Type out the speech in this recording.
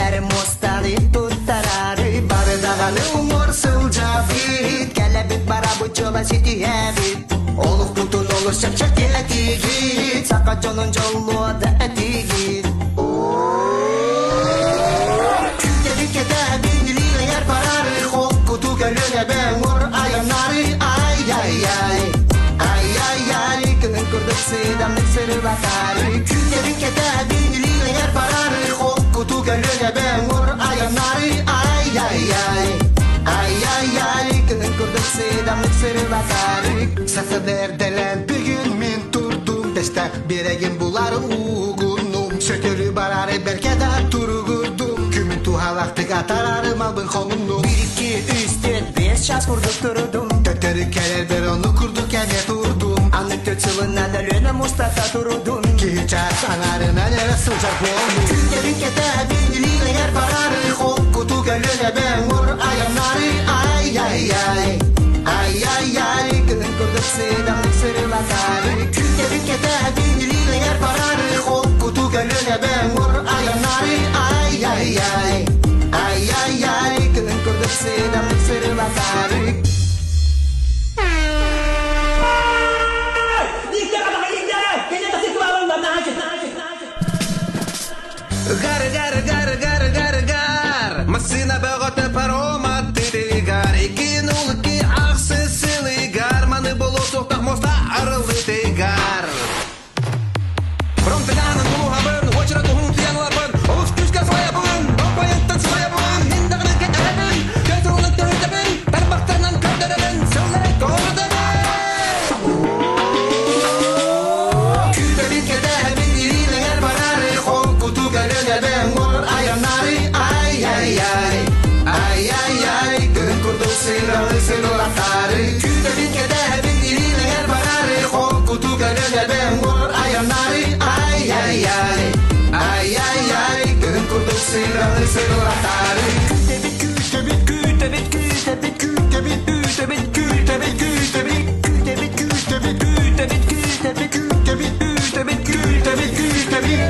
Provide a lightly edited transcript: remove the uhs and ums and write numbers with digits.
Кэлэр муостаны туттарары бары даҕаны уҥуор сылдьабыт Кэлэбит барабыт дьола ситиһэбит Олохпутун олус чэпчэки этигит Саха дьонун дьоллуо да этигит Күүтэбит кэтэһэбин илиилэйэр барары Холкуту көлүөнэбэ оҥор айаннары Ай-яй-яй Ай-яй-яй Кыһын курдук сыыдамнык сырылатаары Күүтэбит кэтэһэбин илиилэйэр барары Холкуту көлүөнэбэ оҥор айаннары Ай-яй-яй Ай-яй-яй Кыһын курдук сыыдамнык сырылатаары Сасыны эрдэлээн бүгүн мин турдум Тэстэх биэрэгин булар уугуннум Сөтөрү барары бэркэ да туругурдум Күмүн туһалахтык атарары малбын хомуннум Bir, iki, үс, төрт, бес час курдук турдум Төттөрү кэлэрбэр ону курдук эмиэ турдум Аны төрт сылынан Өлүөнэ мустата турудум Киһи чаас аҥаарынан эрэ сылдьар буоллум Күүтэбин кэтэһэбин илиилэйэр барары Холкуту көлүөнэбэ оҥор айаннары Ай-яй-яй Ай-яй-яй Кыһын курдук сыыдамнык сырылатаары Күүтэбин кэтэһэбин илиилэйэр барары Холкуту көлүөнэбэ оҥор айаннары Ай-яй-яй Ай-яй-яй Кыһын курдук сыыдамнык сырылатаары Гар, гар, гар, гар, гар, гар. Массыына бөҕөтө парома тытыгар. Иккин улки ахсы сылыгар. Маны боло суохтах моста арылытыгар. Фронтаганын тулуһабын, очерат уһун туянылабын, олус күүскэ салайабын, опайыттан сылайабын, мин даҕаны кэтэһэбин, көтүрүнэн төһүтэбин, тарбахтарынан көрдөрөбүн, сыллары көрдөбүн. Күүтэбин кэтэһэбин илиилэҥэр барары Холкуту көлүөнэбэ оҥор айаннары Ай-яй-яй Ай-яй-яй Кыһын курдук сыралы сырылатаары Күүтэбин кэтэһэбин илиилэҥэр барары Холкуту көлүөнэбэ оҥор айаннары Ай-яй-яй Ай-яй-яй Кыһын курдук сыралы сырылатаары Күүтэбит Күүтэбит, күүтэбит, күүтэбит, күүтэбит, күүтэбит, күүтэбит, күүтэбит күүтэбит, күүтэбит, күүтэбит, күүтэбит күүтэбит, күүтэбит, күүтэбит.